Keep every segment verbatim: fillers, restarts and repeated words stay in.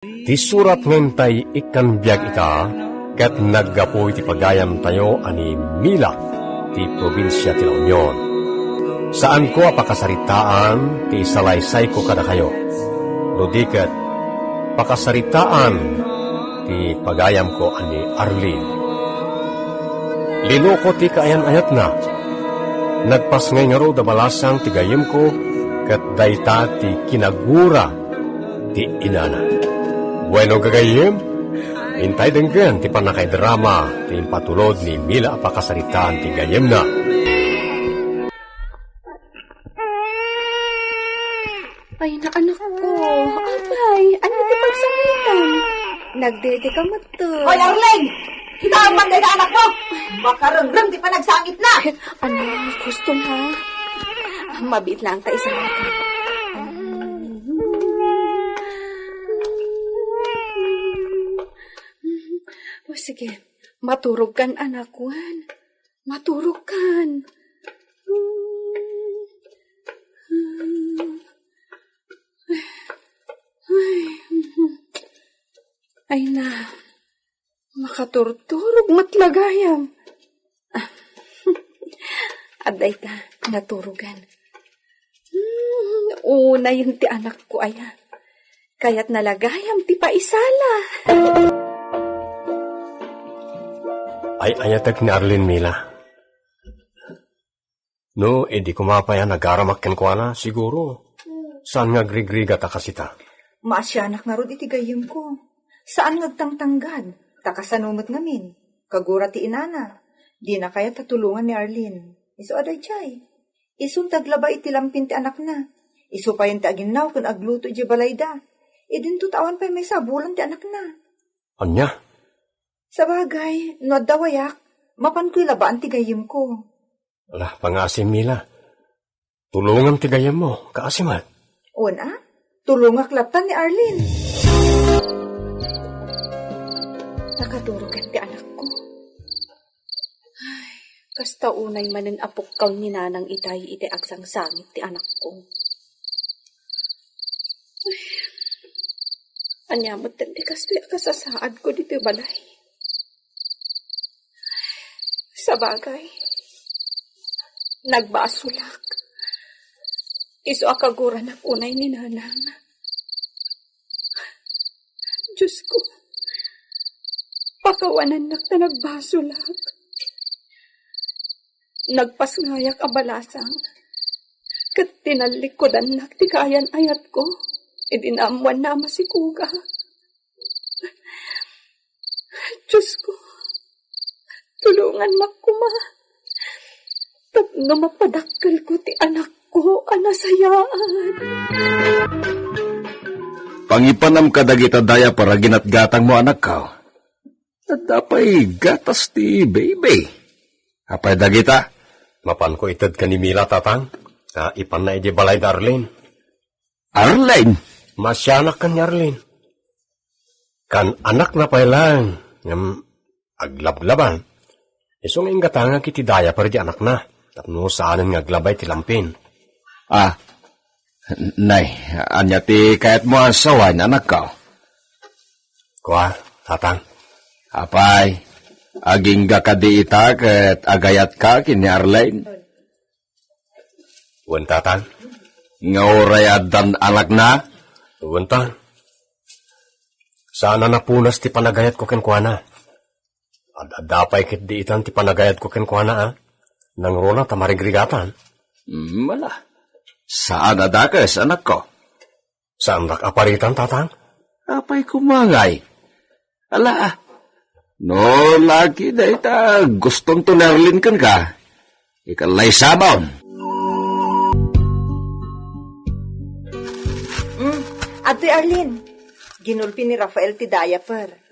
Ti surat nga intay ikkan biag ita, ket naggapu iti pagayamtayo a ni Mila ti probinsia ti La Union. Saanko a pakasaritaan ti isalaysayko kadakayo, no di ket pakasaritaan ti pagayamko a ni Arlene. Linuko ti kaayan-ayatna. Nagpasngay ngarud a balasang ti gayyemko, ket dayta ti kinagura ti inana. Bueno, gagayyem, intay denggen ti pannakaidrama ti impatulod ni Mila a pakasaritaan ti gayyemna. Ay, na anak ko. Apay, ania ti pagsangitan? Nagdede ka met to. Hoy, Arlene! Kita ang pagdede anak mo! Makarengreng ti panagsangit na! Anak, husto na. Mabiit lang ta isa. O, sige. Maturog kan, anak, wen. Maturog kan. Ay, ay na, makaturturog met la gayam. Adda ita, naturogan. Hmm, unayen ti anakko aya. Kayatna la gayam ti paisala. Ay-ayatek ni Arlene, Mila. No, idi koma pay a nagaramak kenkuana, siguro, saan nga agrigrigat a kasita. Maasianak ngarud iti gayyemko. Saan nga agtangtanggad, ta kasano met ngamin, kagura ti inana. Dina kayat a tulongan ni Arlene. Isu a daydiay. Isun ti aglaba iti lampin ti anakna. Isu payen ti aginnaw ken agluto idiay balayda. Idinto ta awan pay maysa a bulan ti anakna. Ania? Sabagay, no adda wayak, mapankoy labaan ti gayyemko. Ala, pangaasim, Mila. Tulongam ti gayyemmo, kaasimat. Wen a, tulongak latta ni Arlene. Nakaturogan ti anakko. Ay, kasta unay manen a pukkaw ni Nanang itay iti agsangsangit ti anakko. Ay, ania met ti kastoy a kasasaadko ditoy balay? Sabagay, nagbasolak. Isu a kaguranak unay ni Nanang. Diosko, pakawanannak ta nagbasolak. Nagpasngayak a balasang, ket tinallikudannak ti kaayan-ayatko idi naammoanna a masikogak. Diosko, tulongannak koma tapno mapadakkelko ti anakko a nasayaat. Pangipanam kadagita diaper a ginatgatangmo, anakko. Adda pay gatas ti baby. Apay dagita? Mapanko ited ken ni Mila, tatang. Ah, ipanna idiay balay da Arlene. Arlene? Maasianak ken ni Arlene. Kan anakna pay laeng, ngem aglablaban. Isu nga inggatangak iti diaper di anakna, tapno saanen nga aglaba iti lampin. Ah, nay, ania ti kayatmo a sawen, anakko? Kua, tatang. Apay, agingga kadi ita ket agayatka ken ni Arlene? Wen, tatang. Nga uray addan anakna? Wen, tatang. Saan a napunas ti panagayatko kenkuana. Ad-adda pay ketdi itan ti panagayatko kenkuana, a. Nangruna ta marigrigatan. Mm, ala. Saan a dakes, anakko. Saandak a paritan, tatang? Apay koma ngay? Ala, a. No laki dayta gustonto ni Arlene kenka, ikallay sabon. Mm, adtoy Arlene. Ginulpi ni Rafael ti diaper.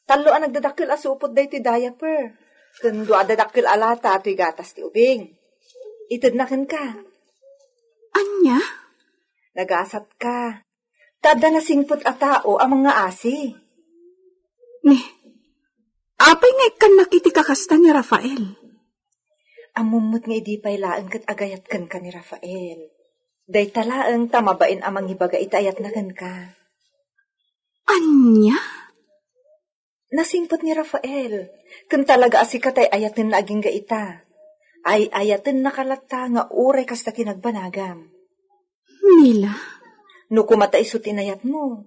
Tallo a nagdadakkel a supot daytoy diaper. Ken dua a dadakkel a lata toy gatas ti ubing. Itedna kenka. Ania? Nagasatka. Ta adda nasingpet a tao a mangngaasi. Ni, apay nga ikkannak iti kakasta ni Rafael? Ammom met nga idi pay laeng ket agayat kenka ni Rafael. Dayta laeng ta mabain a mangibaga iti ayatna kenka. Ania? Nasingpet ni Rafael, ken talaga a sika tay ayatenna agingga ita. Ay-ayatennaka latta nga uray kasta ti nagbanagam. Mila? No koma ta isu ti inayatmo,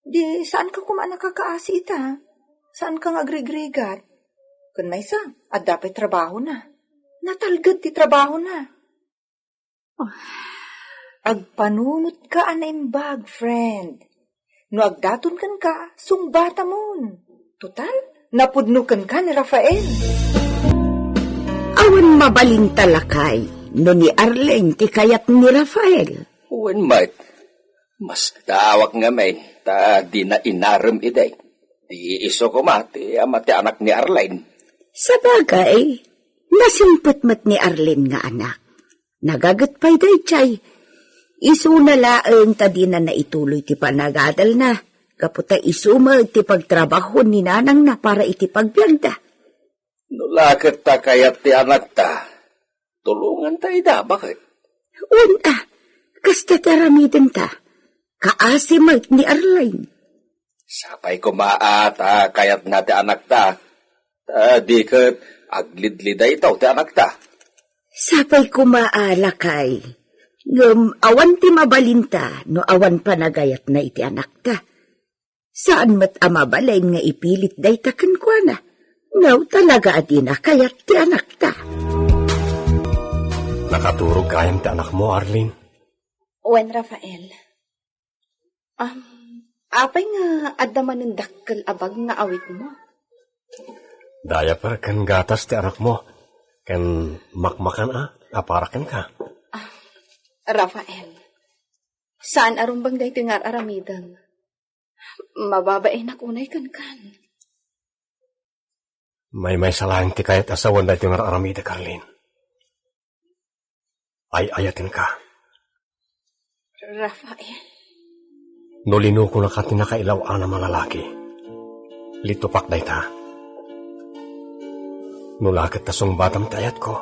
di saanka koma a nakakaasi ita. Saanka nga agrigrigat. Ken maysa, adda pay trabahona. Natalged ti trabahona. Agpanunotka a naimbag, friend. No agdaton kenka, sungbatamon. Total, napudno kenka ni Rafael. Awan mabalinta, lakay, no ni Arlene ti kayat ni Rafael. Wen met, masdaawak ngamin ta dina inarem idi. Di isu koma ti ama ti anak ni Arlene. Sabagay, nasingpet met ni Arlene nga anak. Nagaget pay daydiay. Isuna laeng ta dina naituloy ti panagadalna, gapu ta isu met ti pagtrabahoen ni nanangna para iti pagbiagda. No la ket ta kayat ti anakta, tulonganta ida, baket. Wen a, kasta ti aramidenta. Kaasi met ni Arlene. Sapay koma a ta kayatna ti anakta. Ta di ket aglidlidaytaw ti anakta. Sapay koma a, lakay. Ngem awan ti mabalinta no awan panagayatna iti anakta. Saan met a mabalin nga ipilit dayta kenkuana. Ngem talaga a dina kayat ti anakta. Nakaturog gayam ti anakmo, Arlene? Wen, Rafael. Am, apay nga adda manen dakkel a bag nga awitmo? Diaper ken gatas ti anakmo, ken makmakan a, a para kenka. Ah, Rafael, saan a rumbeng daytoy nga ar-aramidem. Mababainak unay kenkan. Maymaysa laeng ti kayat a sawen daytoy nga ar-aramidek, Arlene. Ay-ayatenka. Rafael. No linukonaka ti nakailaw-anam a lalaki, litupak dayta. No la ket ta sungbatam ti ayatko,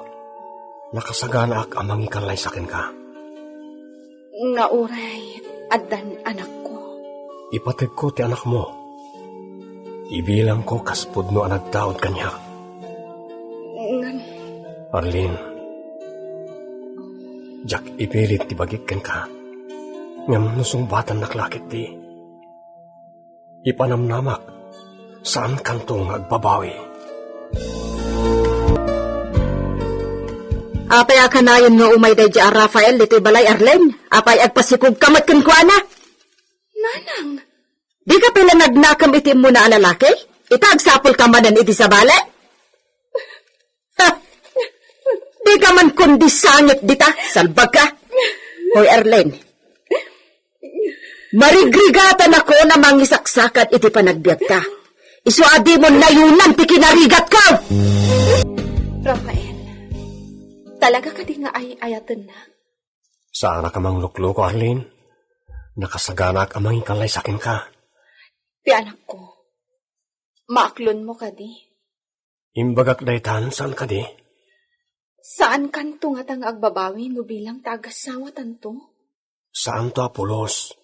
nakasaganaak a mangikallaysa kenka. Nga uray addan anakko. Ipategko ti anakmo. Ibilangko kas pudno a nagtaud kaniak. Ngem Arlene, diak ipilit ti bagik kenka. Ngem no sungbatannak la ketdi, ipanamnamak, saankanto nga agbabawi. Apay a kanayon nga umay daydiay a Rafael ditoy balay, Arlene? Apay agpasikogka met kenkuana? Nanang! Dika pay la nagnakem iti immuna a lalaki? Ita agsapulka manen iti sabali? Ha! Dika man kundi sangit dita, salbagka. Hoy, Arlene. Marigrigatanakon a mangisaksakad iti panagbiagta. Isu a dimon nayonan ti kinarigatko! Rafael, talaga kadi nga ay-ayatennak? Saanak a manglukluko, Arlene. Nakasaganaak a mangikallaysa kenka. Ti anakko, maaklonmo kadi? Imbagak daytan, saan kadi? Saankanto ngata nga agbabawi no bilang ta agassawatanto? Saanto a pulos.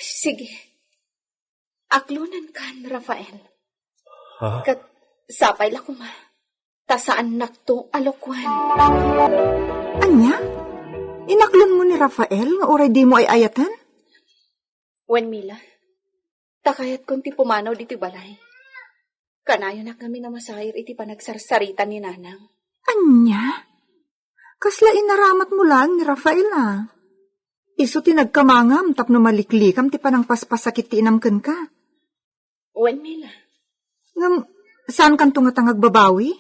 Sige. Aklonenkan, Rafael. Ha? Ket sapay la koma ta saannakto a lokoen. Ania? Inaklonmo ni Rafael nga uray dimo ay-ayaten? Wen, Mila, ta kayatkon ti pumanaw ditoy balay. Kanayonak ngamin a masair iti panagsarsarita ni Nanang. Ania? Kasla inaramatmo laeng ni Rafael a. Isu ti nagkamangam tapno maliklikam ti panangpaspasakit ti inam kenka. Wen, Mila. Ngem, saankanto ngata nga agbabawi?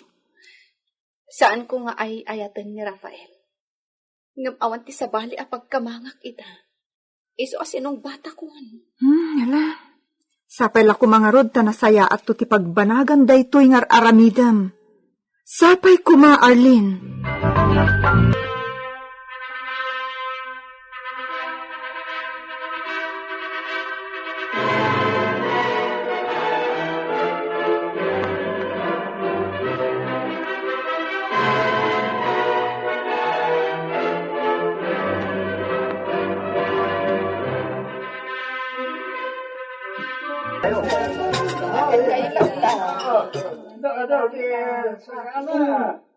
Saanko nga ay-ayaten ni Rafael. Ngem awan ti sabali a pagkamangak ita. Isu a sinungbatakon. Hmm, ala. Sapay la koma ngarud ta nasayaatto ti pagbanagan daytoy nga ar-aramidem. Sapay koma, Arlene.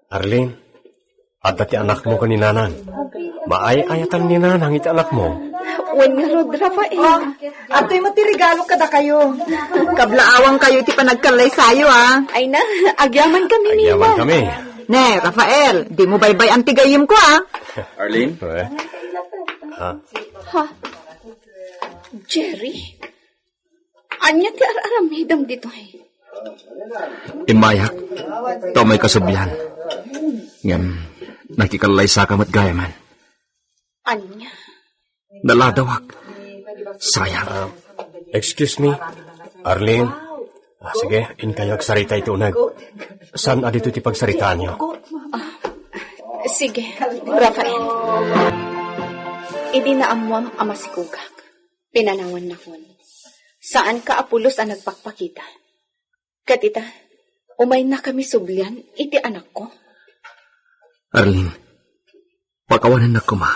Arlene, adda ti anakmo ken ni Nanang. Maay-ayatan ni Nanang iti anakmo. Wen ngarud, Rafael. Atoy met ti regalo kadakayo. Kablaawangkayo iti panagkallaysayo, a. Ay na, agyaman kami, Agyaman Mila. Kami. Ne, Rafael, dimo baybay-an ti gayyemko, a. Arlene? Eh? Ha? Ha? Jerry? Ania ti ar-aramidem ditoy? Immayak, ta umay kasublian. Ngem, nakikallaysaka met gayamen. Ania? Naladawak. Sayang. Ah, excuse me, Arlene. Ah, sige, inkayo agsarita iti uneg. Saan a dito ti pagsaritaanyo? Ah, sige, Rafael. Idi naammoam a masikogak, pinanawannakon. Saanka a pulos a nagpakpakita. Ket ita, umaynakami sublian iti anakko. Arlene, pakawanennak koma.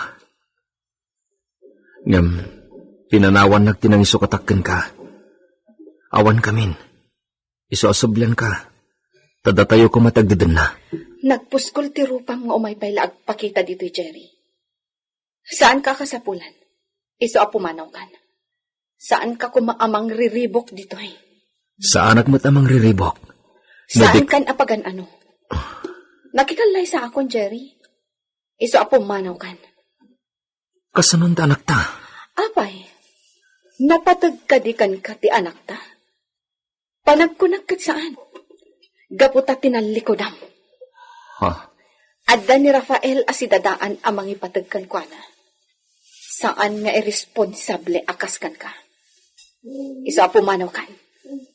Ngem, pinanawannak ti nangisukatak kenka. Awankamin. Isu a sublianka. Ta datayo koma ti agdedenna. Nagpuskol ti rupam nga umay pay la agpakita ditoy, Jerry. Saanka a kasapulan. Isu a pumanawkan. Saanka koma a mangriribok ditoy. Saanak met a mangriribok. No di- Saankan a pagan-ano. Nakikallaysakon, Jerry. Isu a pumanawkan. Kasano ti anakta? Apay, napateg kadi kenka ti anakta? Panagkunak ket saan. Gapu ta tinallikudam. Ha? Adda ni Rafael a sidadaan a mangipateg kenkuana. Saan nga irresponsable a kas kenka. Isu a pumanawkan.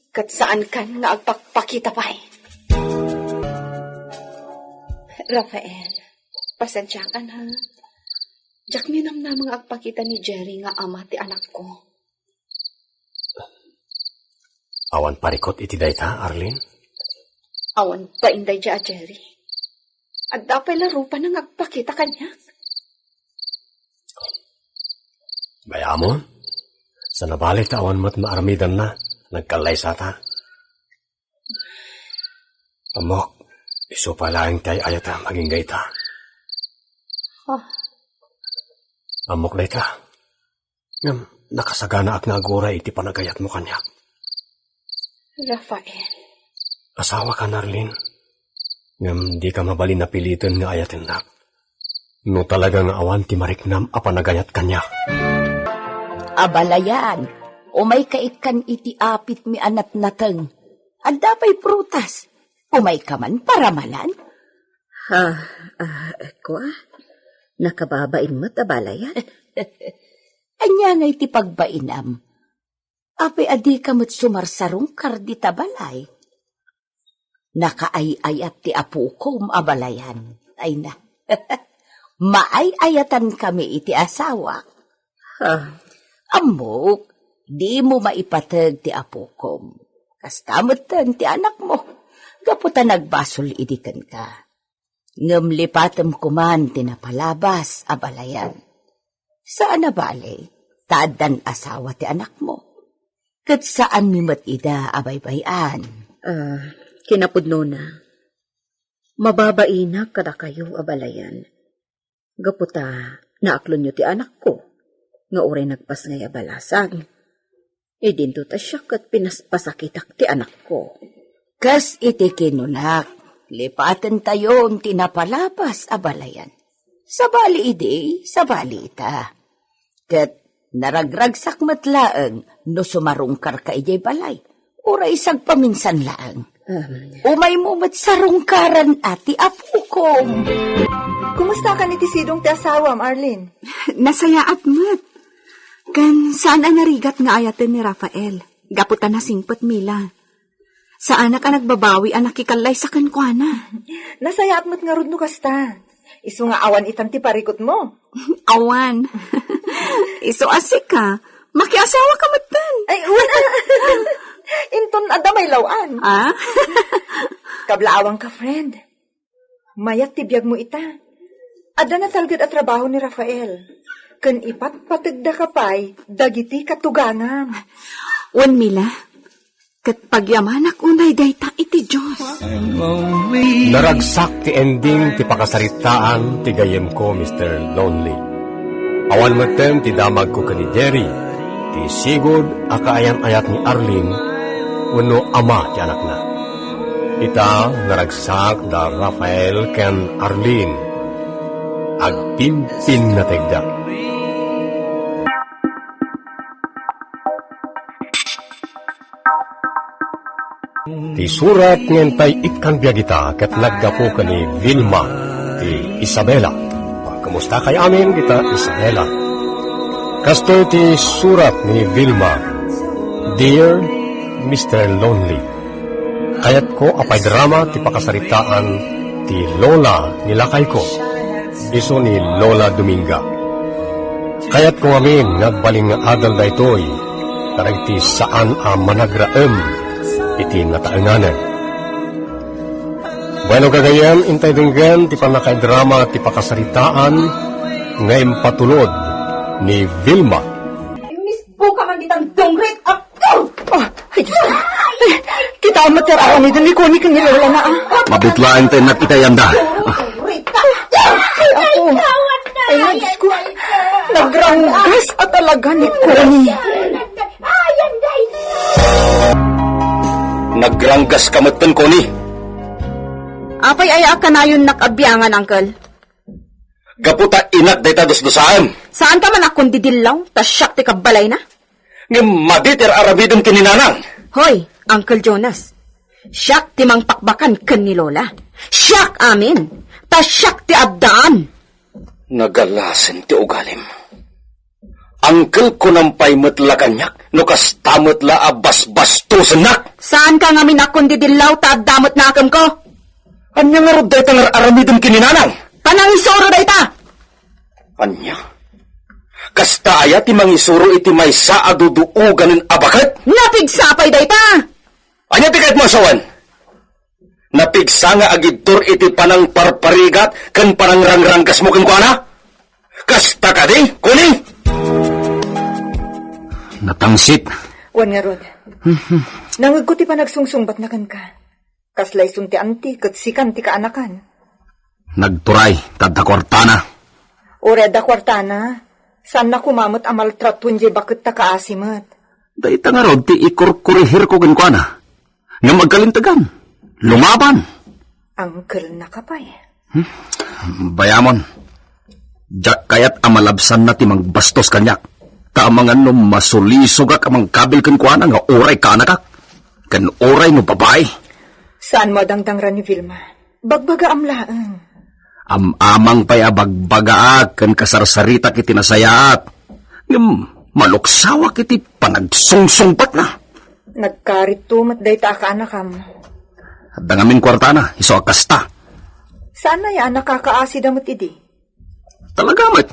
Ket saankan nga agpakpakita pay. Rafael, pasensiakan, ha? Diak ninamnama nga agpakita ni Jerry nga ama ti anakko. Awan parikut iti dayta, Arlene? Awan bain daydiay a Jerry. Adda pay la rupana nga agpakita kaniak. Bay-amon? Sa nabali ta awan met maaramidanna, nagkallaysata. Ammok, isu pay laeng ti ay-ayatem agingga ita. Ah. Ammok dayta. Ngem, nakasaganaak nga aguray iti panagayatmo kaniak. Rafael. Asawaka, Arlene. Ngem, dika mabalin a piliten nga ayatennak. No talaga nga awan ti mariknam a panagayat kaniak. Abalayan, umayka ikkan iti apitmi a natnateng. Adda pay prutas. Umayka man paramalan. Ha, ah, kua? Nakababain met, abalayan. Ania ngay ti pagbainam? Apay a dika met sumarsarungkar dita balay? Nakaay-ayat ti apukom, abalayan. Ay na. Maay-ayatan kami iti asawak. Ha, ammok, dimo maipateg ti apukom. Kasta metten ti anakmo, gapu ta nagbasol idi kenka. Ngem lipatem koman ti napalabas, abalayan. Saan a bale, ta addan asawa ti anakmo. Ket saanmi met ida a baybay-an. Ah, kinapudnona, mababainak kadakayo, abalayan. Gapu ta naaklonyo ti anakko, nga uray nagpasngay a balasag. Idinto ta siak ket pinaspasakitak ti anakko. Kas iti kinunak, lipatentayon ti napalabas, abalayan. Sabali idi, sabali ita. Ket naragragsak met laeng no sumarungkarka idiay balay, uray sagpaminsan laeng. Um. Umaymo met sarungkaran a ti apukom. Kumustakan iti sidong ti asawam, Arlene? Nasayaat met. Ken saan a narigat nga ayaten ni Rafael, gapu ta nasingpet, Mila. Saanak a nagbabawi a nakikallaysa kenkuana. Nasayaat met ngarud no kasta. Isu nga awan itan ti parikutmo. Awan. Isu a sika, makiasawaka metten. Ay, wen. Inton adda maylaw-an. Ah? Kablaawangka, friend. Mayat ti biagmo ita. Adda natalged a trabaho ni Rafael. Ken ipatpategdaka pay dagiti katugangam. Wen, Mila, ket pagyamanak unay dayta iti Dios. Naragsak ti ending ti pakasaritaan ti gayyemko, Mister Lonely. Awan metten ti damagko ken ni Jerry, ti sigud a kaayan-ayat ni Arlene wenno ama ti anakna. Ita, naragsak da Rafael ken Arlene. Agpinpinnategda. Ti surat nga intay ikkan biag ita ket naggapu ken ni Vilma ti Isabela. Kumusta kay amin dita Isabela? Kastoy ti surat ni Vilma, Dear Mister Lonely, kayatko a paidrama ti pakasaritaan ti lola ni lakayko, isu ni Lola Dominga. Kayatko ngamin nga agbalin nga adal daytoy kadagiti saan a managraem iti nataenganen. Bueno, gagayyem, intay denggen ti pannakaidrama ti pakasaritaan nga impatulod ni Vilma. Misbo ka man ditang dungrit, apo! Oh, ay, Diyos ko. Ay, kita met ti aramiden ni Connie ken ni Lola na, ah. Mabit laeng ti innak ita yanda. Ay, apo. Ay, Diyos ko. Nagranggas a talaga ni Connie. Nagranggas ka metten, Connie. Apay aya a kanayonnak a biangan, Uncle? Gapu ta inak dayta dusdusaem. Saan ka man a kundidillaw, ta siak ti kabbalayna? Ngem madi ti ar-aramidem ken ni Nanang. Hoy, Uncle Jonas. Siak ti mangpakbakan ken ni Lola. Siak amin. Ta siak ti addaan. Nagalasen ti ugalim. Uncle ko nampay met la kaniak no kasta met la a basbastosennak. Saan ka ngamin a kundidillaw ta adda met nakem ko? Ania ngarud dayta nga ar-aramidem ken ni Nanang? Panangisuro dayta! Ania? Kasta aya ti mangisuro iti maysa a duduoganen a baket? Napigsa pay dayta! Ania ti kayatmo a sawen? Napigsa nga agibtur iti panangparparigat ken panangrangranggasmo kenkuana? Kasta kadi, Connie? Natangsit. Wen ngarud. Nangegko ti panagsungsungbatna kenka. Kasla isun ti anti ket sikan ti kaanakan. Nagturay, ta adda kuartana. Uray adda kuartana, saanna koma met a maltratoen diay baket ta kaasi met. Dayta ngarud ti ikurkurihirko kenkuana. Ngem agkalintegan. Lumaban. Uncle-na ka pay. Hmm? Bayamon. Diak kayat a malabsanna ti mangbastos kaniak. Ta amangan no masulisogak a mangkabil kenkuana nga uray kaanakak. Ken uray no babai. Saanmo a dangdangran ni Vilma. Bagbagaam laeng. Am-amang pay a bagbagaak ken kasarsaritak iti nasayaat. Ngem maluksawak iti panagsungsungbatna. Nagkaritto met dayta a kaanakam. Adda ngamin kuartana, isu a kasta. Saan aya a nakakaasida met idi? Talaga met.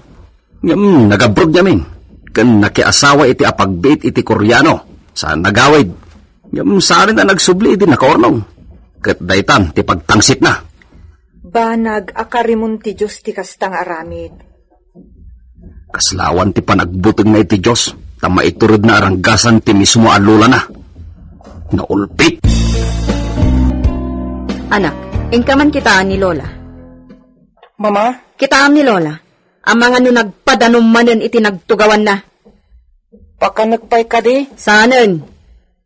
Ngem nagabrod ngamin. Ken nakiasawa iti apagbiit iti Koreano. Saan nagawid. Ngem saan a nagsubli idi nakaurnong. Ket daytan ti pagtangsitna. Banag a karimon ti Dios ti kasta nga aramid. Kasla awan ti panagbutengna iti Dios, ta maituredna a ranggasan ti mismo a lolana. Naulpit! Anak, inka man kitaan ni Lola. Mama? Kitaam ni Lola. Amangan no nagpadanum manen iti nagtugawanna. Pakanek pay kadi? Saanen?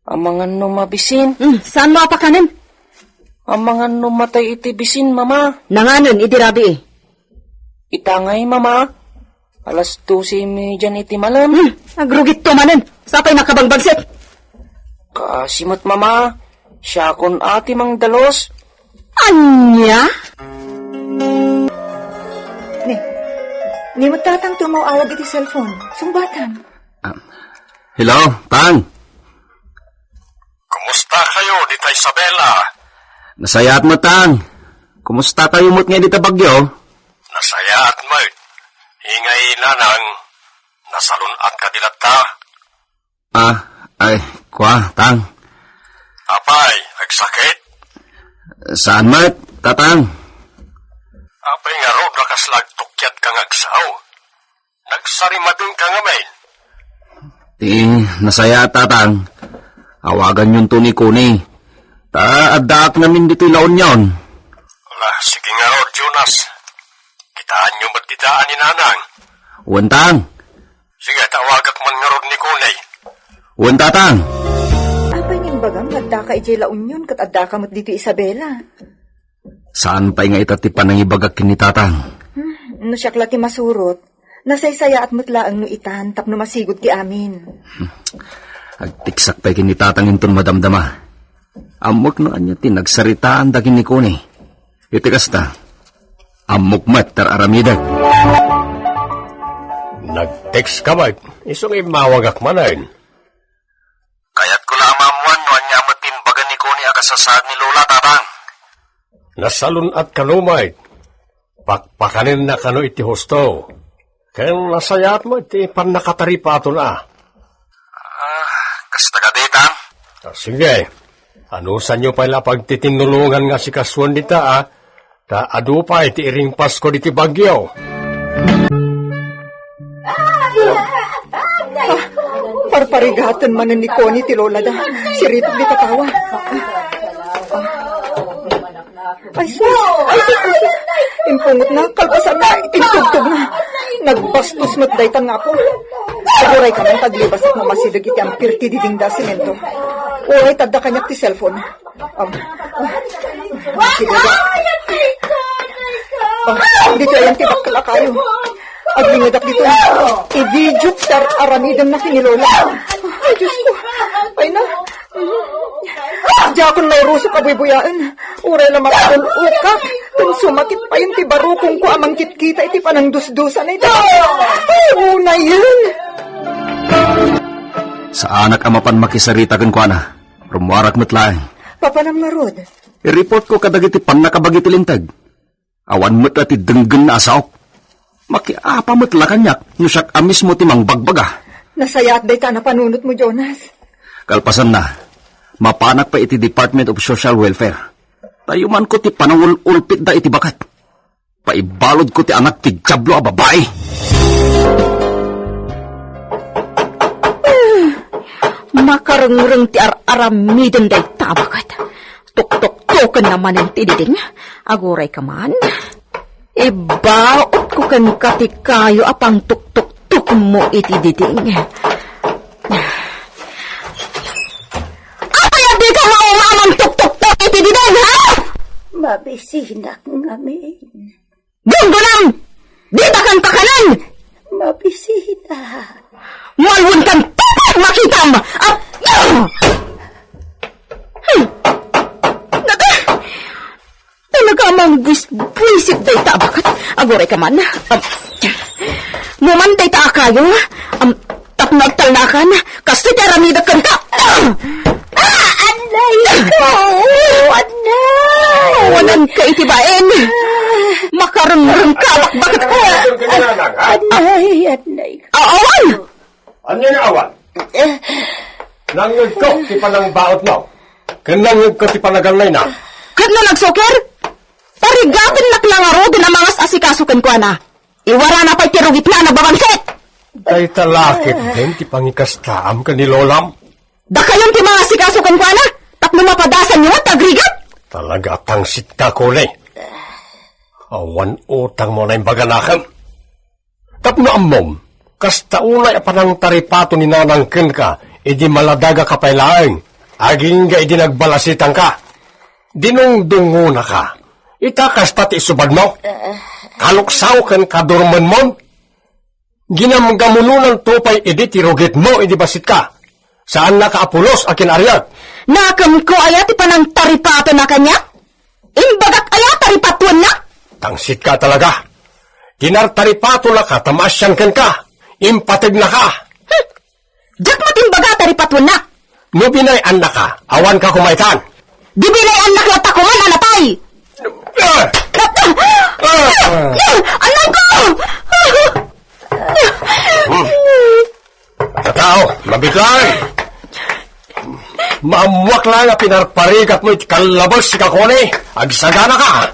Amangan no mabisin. Hmm, saanmo a pakanen? Amangan no matay iti bisin, Mama. Nanganen idi rabii? Ita ngay, Mama. Alas dose y media iti malem. Hmm, agrugitto manen. Sapay nakabangbagset. Kaasi met, Mama. Siakon a ti mangdalos. Ania? Ni, ni met tatang ti umaw-awag iti cellphone. Sungbatam. Ah, hello, Tang. Kumusta kayo dita Isabela? Nasayaat met, Tang. Kumusta kayo met ngay dita Baguio? Nasayaat met. Ingay nanang, nasalun-at ka di latta? Ah, ay, kua, Tang. Apay, agsakit? Saan met, Tatang? Apay ngarud a kasla agtukyat ka nga agsao? Nagsarimadeng ka ngamin? Ti nasayaat, Tatang. Awaganyonto ni Connie. Ta addaak ngamin ditoy La Union. Ala, sige ngarud, Jonas. Kitaenyo met dita a ni Nanang. Wen, Tang. Sige, ta awagak man ngarud ni Connie. Wen, Tatang. Apay nga imbagam nga addaka idiay La Union ket addaka met ditoy Isabela? Saan pay nga ita ti panangibagak ken ni Tatang? Hmm, no siak la ti masurot, nasaysayaat met laeng no itan tapno masigud ti amin. Agteksak pay ken ni Tatang inton madamdama. Ammok no ania ti nagsaritaanda ken ni Connie. Iti kasta, ammok met ti ar-aramidek. Nag-text ka met, isu nga immawagak manen. Kayatko la a maammoan no ania met ti imbaga ni Connie a kasasaad ni Lola, Tatang. Nasalun-at kano met. Pakpakanenna kano iti husto. Ken nasayaat met ti pannakataripatona. Ah, kasta kadi, Tang? Ah, sige. Anusanyo pay la pagtitinnulongan nga asikasoen dita, a? Ta adu pay ti iringpasko diti bagyo. Ah, parparigaten manen ni Connie ti lolada. Siritok dita tawa. Ay, sus! Ay, sus! Ay, sus! Impungotna, kalpasanna, intugtogna. Nagbastos met daytan nga apo. Aguray ka man ta aglibasek no masideg iti ampir ti didingda a semento. Uray ta adda kaniak ti cellphone. Am, ah, sige, da. Ah, ditoy ayan ti dakkel a kayo. Aglingedak ditoy. I-video ti ar-aramidenna ken ni Lola. Ay, Diyos ko. Ay na. Diakon mairusok a buybuyaen. Uray la makaul-okak. Ken sumakit payen ti barukongko a mangkitkita iti panangdusdusana ita. Ay, unayen. Saanak a mapan makisarita kenkuana. Rummuarak met laeng. Papanam ngarud? I-reportko kadagiti pannakabagi ti Linteg. Awan met la ti denggenna a saok. Makiapa met la kaniak no siak a mismo ti mangbagbaga. Nasayaat dayta a napanunotmo, Jonas. Kalpasanna, mapanak pay iti Department of Social Welfare. Ta yumanko ti panangul-ulpitda iti baket. Paibaludko ti anak ti Diablo a babai. Makarengreng ti ar-aramiden dayta a baket. Tuktoktokenna manen ti diding. Aguray ka man. Ibaotko kenka ti kayo a pangtuktoktokenmo iti diding. Apay a dika mauma a mangtuktoktok iti diding, ha? Mabisinak ngamin. Gunggunam! Dita kan pakanan! Mabisita. Malwen kan tapay makitam! Ah! Ah! Hmm. Naka, talaga a mangbuis-buisit dayta a baket. Aguray ka man. Um, no man dayta a kayo, um, tapno agtalnakan, kastoy ti aramidek kenka. Ah! Ah! Anay ko! Anay! Awanan ka iti bain. Makarengreng ka, bakbak. Anay, anay. Ah, awan! Ania nga awan? Eh. Nangngegko ti panangbaotmo. Ken nangngegko ti panagallayna. Ket no nagsuker? Parigatennak la ngaruden a mangas-asikaso kenkuana. Iwarana pay ti rugitna a nagbabangsit! Dayta la ketdin ti pangikastaam ken ni lolam. Dakayon ti mangasikaso kenkuana, tapno mapadasanyo met ti agrigat! Talaga a tangsit ka, Kuli. Awan utangmo a naimbaganakem. Tapno ammom, kasta unay a panangtaripato ni nanang kenka idi maladagaka pay laeng, agingga idi nagbalasitangka. Dinungdungonaka. Ita kasta ti isubadmo? Kaluksaw ken kadurmenmon? Ginamgamunonanto pay idi ti rugitmo idi basitka. Saannaka a pulos a kinariag. Nakemko aya ti panangtaripatona kaniak? Imbagak aya taripatuennak? Tangsitka talaga. Tinartaripatonaka ta maasian kenka. Impategnaka. Hmm. Diak met imbaga a taripatuennak. No binay-annaka, awanka koma itan. Di binay-annak latta koman a natay. Ah! Ah! Ah! Annayko! Hmm. Katao, mabitlaan. Maammuak laeng a pinarparigatmo iti kallabes, Kuli. Agsaganaka.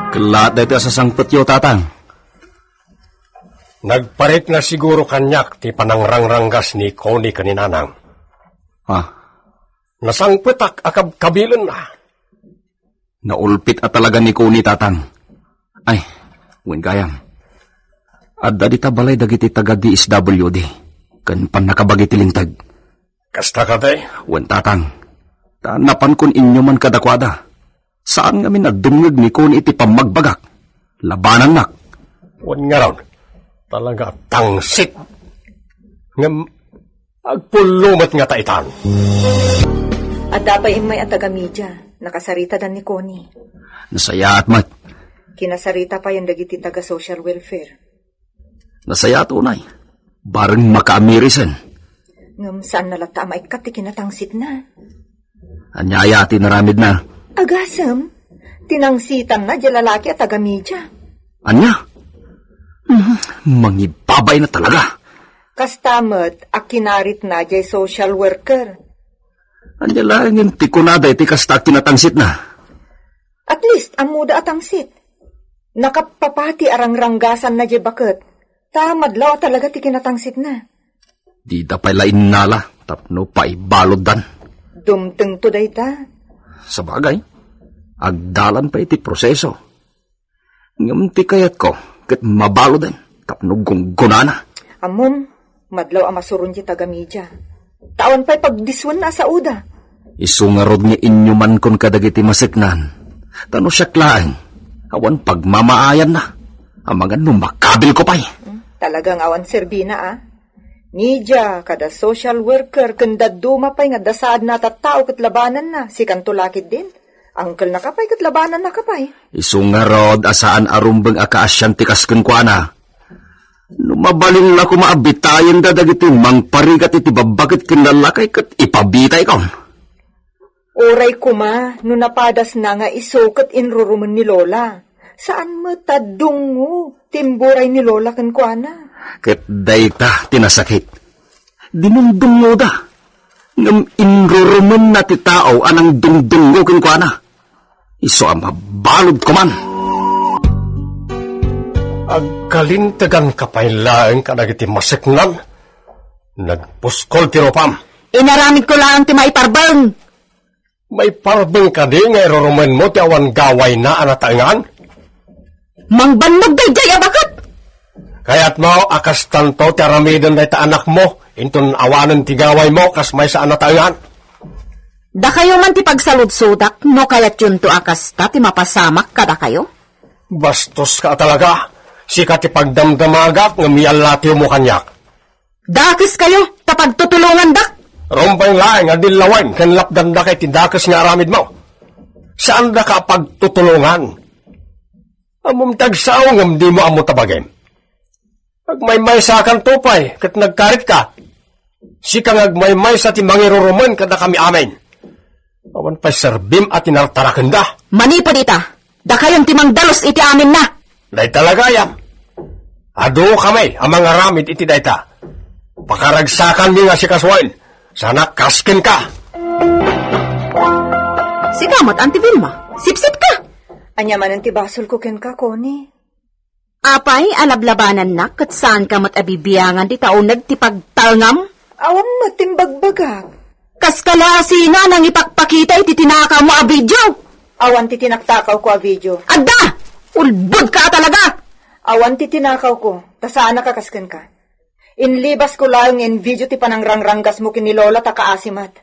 Kellaat daytoy a sasangpetyo, Tatang. Nagparikna siguro kaniak ti panangrangranggas ni Connie ken ni Nanang. Ah. Nasangpetak a kabkabilenna. Naulpit a talaga ni Connie, Tatang. Ay, wen gayam. Adda dita balay dagiti taga D S W D ken pannakabagi ti linteg. Kasta kadi? Wen, Tatang. Ta napankon inyuman kadakuada. Saan ngamin a dumngeg ni Connie iti pammagbagak. Labanannak. Wen ngarud, talaga a tangsit. Ngem agpullo met ngata itan. Adda pay immay a taga-media, nakasaritadan ni Connie. Nasayaat met. Kinasarita payen dagiti taga-social welfare. Nasayaat unay. Bareng makaamirisen. Ngem saanna latta a maikkat ti kinatangsitna. Ania aya ti inaramidna? Agasem, tinangsitanna diay lalaki a taga-media. Ania? Mhm, mangibabayna talaga. Kasta met a kinaritna diay social worker. Ania laengen ti kunada iti kasta a kinatangsitna? At least, ammoda a tangsit. Nakappapati a rangranggasanna diay baket, ta madlaw a talaga ti kinatangsitna. Dida pay la innala tapno paibaluddan. Dumtengto dayta. Sabagay, agdalan pay ti proseso. Ngem ti kayatko ket mabaludan tapno gunggonana. Ammom, madlaw a masuron ti taga-media. Ta awan pay pagdiswenna a saoda. Isu ngarud nga inyumankon kadagiti maseknan. Ta no siak laeng, awan pagmamaayanna. Amangan no makabilko pay. Hmm, talagang awan serbina, a. Media, kada social worker, ken dadduma pay nga adda saadna a tattao ket labananna, sikanto la ketdin. Angkelnaka pay ket labanannaka pay. Isu ngarud a saan a rumbeng a kaasian ti kas kenkuana. No mabalin la koma a bitayenda dagiti mangparigat iti babbaket ken lallakay ket ipabitaykon. Uray koma no napadasna nga isu ket inrurumen ni Lola. Saan met a dungngo ti imburay ni Lola kenkuana. Ket dayta ti nasakit. Dinungdungngoda. Ngem inrurumenna ti tao a nangdungdungngo kenkuana. Isu a mabalud koman. Agkalinteganka pay laeng kadagiti maseknan. Nagpuskol ti rupam. Inaramidko laeng ti maiparbeng. Maiparbeng kadi nga irurumenmo ti awan gawayna a nataengan? Mangbannog daydiay a baket! Kayatmo a kastanto ti aramiden dayta anakmo inton awanen ti gawaymo kas maysa a nataengan? Dakayo man ti pagsaludsodak no kayatyonto a kasta ti mapasamak kadakayo? Bastoska a talaga. Sika ti pagdamdamagak ngem yallatewmo kaniak. Dakeskayo ta pagtutulongandak. Rumbeng laeng a dillawen ken lapdandaka iti dakes nga aramidmo. Saandaka a pagtutulongan. Ammom ti agsao ngem dimo ammo ta bagim. Agmaymaysakanto pay ket nagkaritka. Sika nga agmaymaysa ti mangirurumen kadakami amin. Awan pay serbim a tinartarakenda. Manipud ita, dakayon ti mangdalus iti aminna. Dayta la gayam. Adu kami a mangaramid iti dayta. Pakaragsakanmi nga sikasuaen, saan a kas kenka. Sika met, Auntie Vilma, sipsipka. Ania manen ti basolko kenka, Connie? Apay a lablabanannak ket saanka met a bibiangan ti tauneg ti pagtalngam? Awan met ti imbagbagak. Kaska la a sino a nangipakpakita iti tinakawmo a video? Awan ti tinaktakawko a video. Adda! Ulbodka a talaga! Awan ti tinakawko, ta saanak a kas kenka. Inlibasko laeng nga in-video ti panangrangranggasmo ken ni Lola ta kaasi met.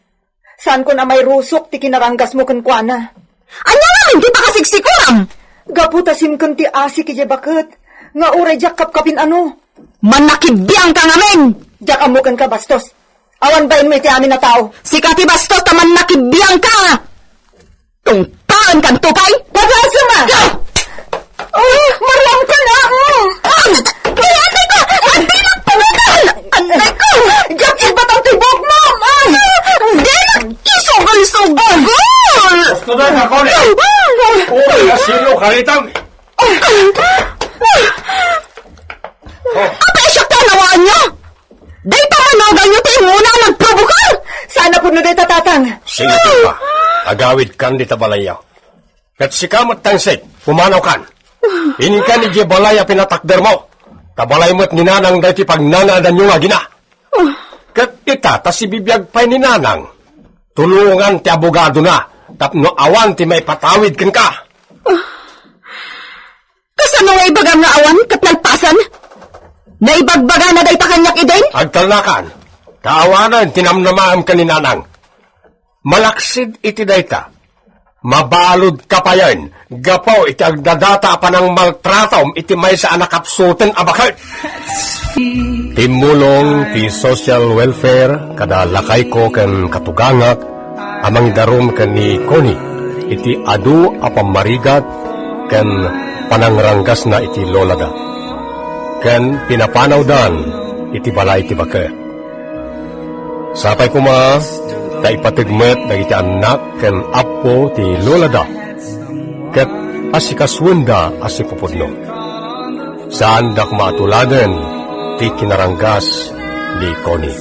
Saankon a mairusok ti kinaranggasmo kenkuana. Ania ngamin ti pakasiksikuram? Gapu ta simken ti asik idiay baket, nga uray diak kapkapin-ano. Mannakibiangka ngamin! Diak ammo kenka, bastos. Awan bainmo iti amin a tao. Sika ti bastos ta mannakibiangka! Tungpaenkanto pay! Tagasem a! Ah! Oh, maruamkan a! Mm. Ay! Ay, atay ko! Ay, dinak pulutan! Atay ko! Diak ibatang ti buok mo! Ay! Dinak isugal-sugal! Gusto na nga, Connie! Uy, asino, karitam! Apay siak ti anawaanyo? Dayta manoganyo ti immuna a nagprobokar! Saan a pudno dayta, Tatang? Sige, Papa. Agawidkan dita balayyo. Ket sika met, Tangsit, pumanawkan. Inkan idiay balay a pinatakdermo. Ta balay met ni Nanang daytoy pagnanaadanyo nga agina. Ket ita, ta sibibiag pay ni Nanang, tulongan ti abogadona tapno awan ti maipatawid kenka. Kasano nga ibagam nga awan ket nalpasen? Naibagbagana dayta kaniak idin? Agtalnakan, ta awanen ti namnamaem ken ni Nanang. Malaksid iti dayta, mabaludka payen gapu iti agdadata a panangmaltratom iti maysa a nakapsuten a baket. Timmulong ti social welfare kada lakayko ken katugangak a mangidarum ken ni Connie iti adu a pammarigat ken panangranggasna iti lolada, ken pinapanawdan iti balay ti baket. Sapay koma ta ipateg met dagiti annak ken appo ti lolada ket asikasuenda a sipupudno. Saandak maatuladen ti kinaranggas ni Connie.